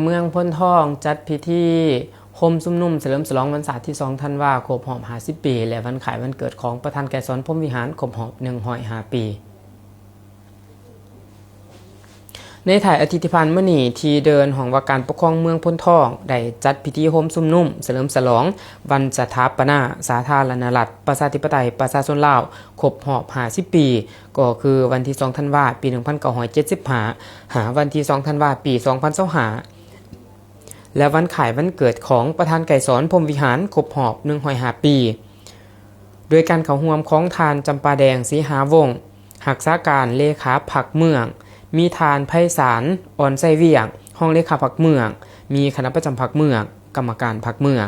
ເມືອງໂພນທອງຈັດພິທີໂຮມຊຸມນຸມສະເຫຼີມສະຫຼອງວັນຊາດທີສອງທັນວາ ຄົບຮອບຫ້າສິບປີ ແລະ ວັນຄ້າຍວັນເກີດຂອງປະທານໄກສອນ ພົມວິຫານ ຄົບຮອບໜຶ່ງຮ້ອຍຫ້າປີ. ໃນທ້າຍອາທິດທີ່ຜ່ານມານີ້ ທີ່ເດີ່ນຫ້ອງວ່າການປົກຄອງເມືອງໂພນທອງ ໄດ້ຈັດພິທີໂຮມຊຸມນຸມສະເຫຼີມສະຫຼອງວັນສະຖາປະນາສາທາລະນະລັດ ປະຊາທິປະໄຕ ປະຊາຊົນລາວ ຄົບຮອບຫ້າສິບປີ ກໍຄືວັນທີສອງທັນວາ ປີໜຶ່ງພັນເກົ້າຮ້ອຍເຈັດສິບຫ້າ ຫາວັນທີສອງທັນວາ ປີສອງພັນຊາວຫ້າ ແລະ ວັນຄ້າຍວັນເກີດຂອງປະທານໄກສອນ ພົມວິຫານ ຄົບຮອບໜຶ່ງຮ້ອຍຫ້າປີ ໂດຍການເຂົ້າຮ່ວມຂອງທ່ານ ຈຳປາແດງ ສີຫາວົງ ຮັກສາການເລຂາພັກເມືອງ, ມີທ່ານ ໄພສານ ອ່ອນໄຊວຽງ ຮອງເລຂາພັກເມືອງ, ມີຄະນະປະຈຳພັກເມືອງ, ກຳມະການພັກເມືອງ,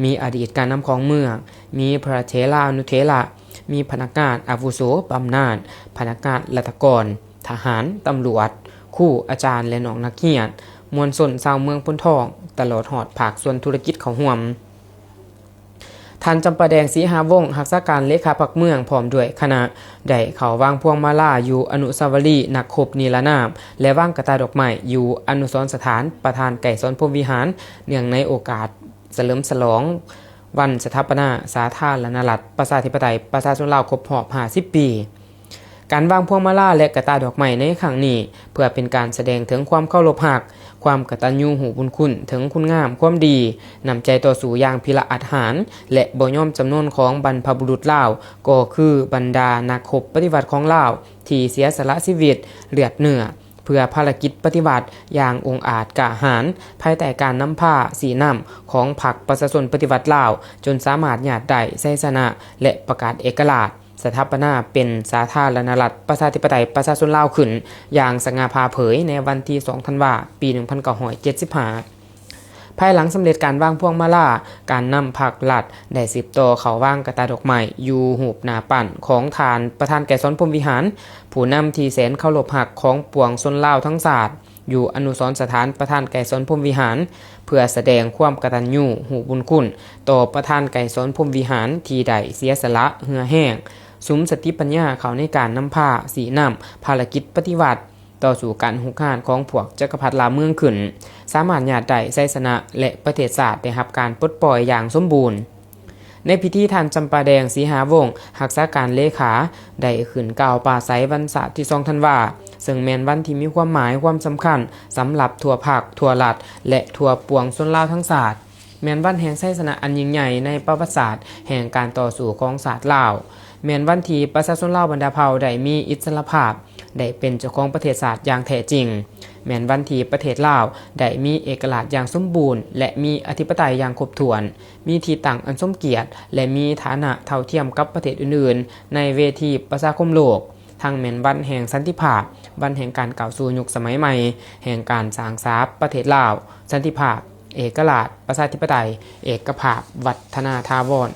ມີອະດີດການນຳຄອງເມືອງ, ມີພະເຖລານຸເຖລະ, ມີພະນັກງານອາວຸໂສບຳນານ, ພະນັກງານລັດຖະກອນ, ທະຫານ, ຕຳຫຼວດ, ຄູ, ອາຈານ ແລະ ນ້ອງນັກຮຽນ, ມວນຊົນຊາວເມືອງໂພນທອງ, ຕະຫຼອດຮອດພາກສ່ວນທຸລະກິດເຂົ້າຮ່ວມ. ທ່ານ ຈຳປາແດງ ສີຫາວົງ ຮັກສາການເລຂາພັກເມືອງ ພ້ອມດ້ວຍຄະນະ ໄດ້ເຂົ້າວາງພວງມາລາຢູ່ອະນຸສາວະລີນັກຮົບນິລະນາມ ແລະ ວາງກະຕ່າດອກໄມ້ຢູ່ອະນຸສອນສະຖານປະທານໄກສອນ ພົມວິຫານ ເນື່ອງໃນໂອກາດສະເຫຼີມສະຫຼອງວັນສະຖາປະນາສາທາລະນະລັດ ປະຊາທິປະໄຕ ປະຊາຊົນລາວ ຄົບຮອບຫ້າສິບປີ. ການວາງພວງມາລາ ແລະ ກະຕ່າດອກໄມ້ໃນຄັ້ງນີ້ ເພື່ອເປັນການສະແດງເຖິງຄວາມເຄົາລົບຮັກ, ຄວາມກະຕັນຍູຮູ້ບຸນຄຸນເຖິງຄຸນງາມຄວາມດີ, ນ້ຳໃຈຕໍ່ສູ້ຢ່າງພິລະອາດຫານ ແລະ ບໍ່ຍອມຈຳນົນຂອງບັນພະບຸລຸດລາວ, ກໍຄືບັນດານັກຮົບປະຕິວັດຂອງລາວ ທີ່ເສຍສະຫຼະຊີວິດ, ເລືອດເນື້ອ ເພື່ອພາລະກິດປະຕິວັດຢ່າງອົງອາດກ້າຫານ, ພາຍໃຕ້ການນຳພາຊີ້ນຳຂອງພັກປະຊາຊົນປະຕິວັດລາວ, ຈົນສາມາດຍາດໄດ້ໄຊຊະນະ ແລະ ປະກາດເອກະລາດ ສະຖາປະນາເປັນສາທາລະນະລັດ ປະຊາທິປະໄຕ ປະຊາຊົນລາວຂຶ້ນຢ່າງສະຫງ່າຜ່າເຜີຍໃນວັນທີສອງທັນວາ ປີໜຶ່ງພັນເກົ້າຮ້ອຍເຈັດສິບຫ້າ. ພາຍຫຼັງສຳເລັດການວາງພວງມາລາ, ການນຳພັກລັດໄດ້ສືບຕໍ່ເຂົ້າວາງກະຕ່າດອກໄມ້ຢູ່ຮູບໜ້າປັ້ນຂອງທ່ານປະທານໄກສອນ ພົມວິຫານ, ຜູ້ນຳທີ່ແສນເຄົາລົບຮັກຂອງປວງຊົນລາວທັງຊາດ. ຢູ່ອະນຸສອນສະຖານປະທານໄກສອນ ພົມວິຫານ ເພື່ອສະແດງຄວາມກະຕັນຍູຮູ້ບຸນຄຸນຕໍ່ປະທານໄກສອນ ພົມວິຫານ ທີ່ໄດ້ເສຍສະຫຼະເຫື່ອແຮງ, ສຸມສະຕິປັນຍາເຂົ້າໃນການນຳພາຊີ້ນຳພາລະກິດປະຕິວັດ, ຕໍ່ສູ້ການຮຸກຮານຂອງພວກຈັກກະພັດລ່າເມືອງຂຶ້ນ, ສາມາດຍາດໄດ້ໄຊຊະນະ ແລະ ປະເທດຊາດໄດ້ຮັບການປົດປ່ອຍຢ່າງສົມບູນ. ໃນພິທີ, ທ່ານ ຈຳປາແດງ ສີຫາວົງ ຮັກສາການເລຂາ ໄດ້ຂຶ້ນກ່າວປາໄສວັນຊາດທີສອງທັນວາ, ເຊິ່ງແມ່ນວັນທີ່ມີຄວາມໝາຍຄວາມສຳຄັນສຳລັບທົ່ວພັກ, ທົ່ວລັດ ແລະ ທົ່ວປວງຊົນລາວທັງຊາດ, ແມ່ນວັນແຫ່ງໄຊຊະນະອັນຍິ່ງໃຫຍ່ໃນປະຫວັດສາດແຫ່ງການຕໍ່ສູ້ຂອງຊາດລາວ, ແມ່ນວັນທີ່ປະຊາຊົນລາວບັນດາເຜົ່າໄດ້ມີອິດສະຫຼະພາບ, ໄດ້ເປັນເຈົ້າຂອງປະເທດຊາດຢ່າງແທ້ຈິງ, ແມ່ນວັນທີ່ປະເທດລາວໄດ້ມີເອກະລາດຢ່າງສົມບູນ ແລະ ມີອະທິປະໄຕຢ່າງຄົບຖ້ວນ, ມີທີ່ຕັ້ງອັນສົມກຽດ ແລະ ມີຖານະເທົ່າທຽມກັບປະເທດອື່ນໆໃນເວທີປະຊາຄົມໂລກ, ທັງແມ່ນວັນແຫ່ງສັນຕິພາບ, ວັນແຫ່ງການກ້າວສູ່ຍຸກສະໄໝໃໝ່, ແຫ່ງການສ້າງສາປະເທດລາວ, ສັນຕິພາບ, ເອກະລາດ, ປະຊາທິປະໄຕ, ເອກະພາບ, ວັດທະນາຖາວອນ.